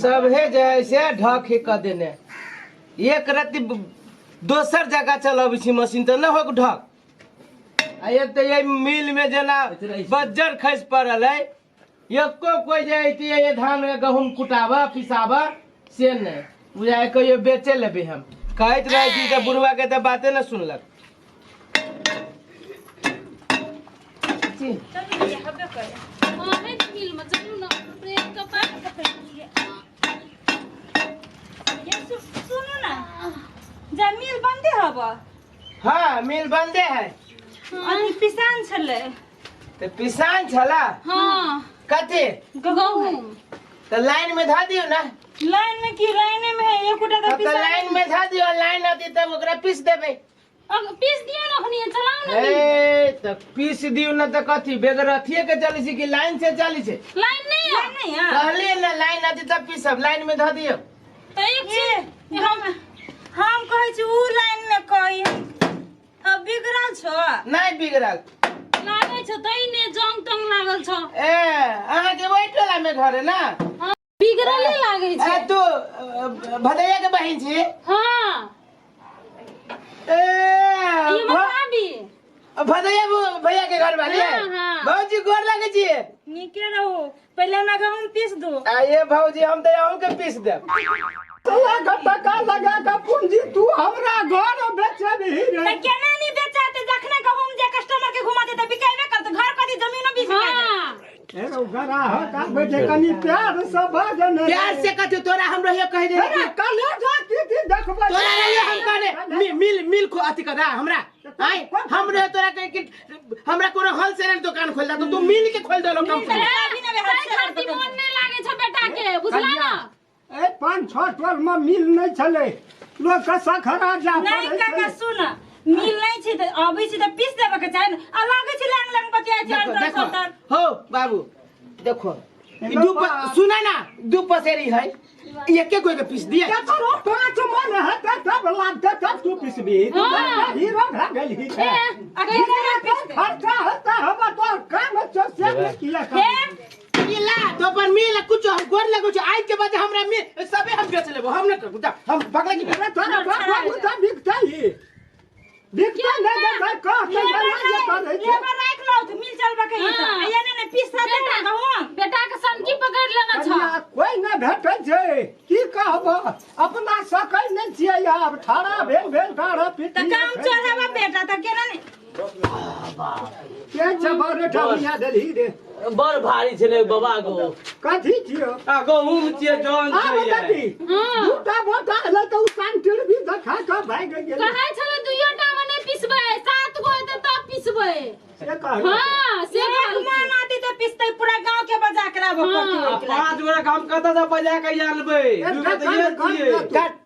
सभे जे है से ढक ही कऽ देने एक रत्ती दोसर जगह चलबै छी मशीन तऽ नहि होक ढक आ एक तऽ एहि मिल में जेना बज्जर खसि पड़ल है एको कोइ जे अयतियै ये धान या गहूम कुटाबऽ पिसाबऽ से नहि बुझाय कहियो बेचे लेबै हम कहैत रहै छी तऽ बुढ़वा के तऽ बाते नहि सुनलक चलू भैया हबे करे हाँ है ने मिल में चलू ना प्रेम कपार ये सुनू ना जा मिल बंदे हब हाँ मिल बंदे है अथी पिसान छलै तऽ पिसान छला हाँ कथी गहूम तऽ लाइन में धऽ दियौ ने लाइन में की लाइने में है एकोटा तब तऽ तऽ पिसान लाइन में धऽ दियौ लाइन अथी तब ओकरा पीस देबै अब पीस दियो ना अखनी चलाओ ना मिल। ए तऽ पीस दियौ ने तऽ कथी बेगर अथिये के चलै छै कि लाइन से चलै छै लाइन नहीं है लाइन नहीं है कहलियै ने लाइन अथी तब पीसब लाइन में धऽ दियौ तो एक ए, चीज हम हम कहै छी उ लाइन में कही अब बिगड़ल छो नहि बिगड़ल लागै छौ तै ने जंग तंग लागल छौ ए अहाँके ओहि टोला में घर है ना हाँ, बिगड़ले लागै ए छै तू भदैया के बहिन छी हाँ ए ये मत भाभी भदैया भैया के घर वाली है हाँ, हाँ। भौजी गोर लगे छी नीके रहू पहिले हमरा गहूम पीस दू आ ये भौजी हम तऽ अहूँ के पीस देब लाख टका लगा के पूंजी तू हमरा घर बेचबही रे तऽ केना नहीं बेचाते जखने गहूम जे कस्टमर के घुमा देते बिकेबे करते घर कथी जमीनो बिक हाँ ए रौ ग्राहक आबै छै कनी प्यार से बाजन रे। प्यार से कथी तोरा हम रहियो कहि दे अरे कलेजा की की देखबै तोरा रहियो हम कहने मिल मिल खो अथी कर हमरा आय हम रहियो तोरा कहि कि हमरा कोनो होलसेलर दुकान खोल दे तो तू मिल के खोल देलो कंपनी अभी ना ताहि खातिर मोन नहि लागै छौ बेटा के बुझला ना ए पाँच छह टोल में मिल नहीं छलै लोग के सखरा जा नहीं पड़ै काका छलै। सुन मिल नहीं छी तऽ अबै छी तऽ पीस देबऽ के चाही ने आ लागै छै लांग लांग बतियाइ छै देखो अल्टर देखो सल्टर हो बाबू देखो ई एगो दू बात। सुना ना दू पसेरी है एके कोई के पीस दिए केकरो पाँच मन हेतै तब लागतै तब तू पिसबी तू हाँ। बड़का हीरो भए गेलही ए, अकेले पीस दे खर्चा हेतै हमर तोहर काम छौ से नहि किया हे करबी। मिला तो अपन मिल कुछ हम गोर लगो छो आज के बाद हमरा मिल सबे हम बेच लेबो हम न करू जा हम बगले की अरे तोरा बाप बाबू तऽ बिकतै ही बिकतै नहि देबै कह तऽ लेबर जे करै छै लेबर राख लो तऽ मिल चलबा के ही हाँ। तऽ ये ने पीस दे बेटा गहूम बेटा के सनकी पकड़ लेना छौ कनिया कोइ नहि भेटै छै की कहब अपना सकै नहि छियै आब ठाढ़ा भेल भेल ठाढ़ा तऽ पीठी काम चोर बेटा तऽ केना ने के छै बड़े ठमिया देलही रे बड़ भारी छलै बाबा गो कथी छियो आ गहूम छियै जन आब छियै कथी हाँ। दूटा बोटा एलै तऽ ओ सांटिल भी देखा कऽ भागि गेलै कहै छलै दुइयो टा मे नहि पिसबै सात गो हेतै तब पिसबै से कहलकै हाँ से एक कहलकै। मान आती तऽ पिसतै पूरा गांव के बजा के लाबऽ हाँ। पड़तै आ ओहिके लागि। पाँच गोरा काम कतऽ से बजा के आनबै एकटा दू गो तऽ कान ये कान छियै तू। काट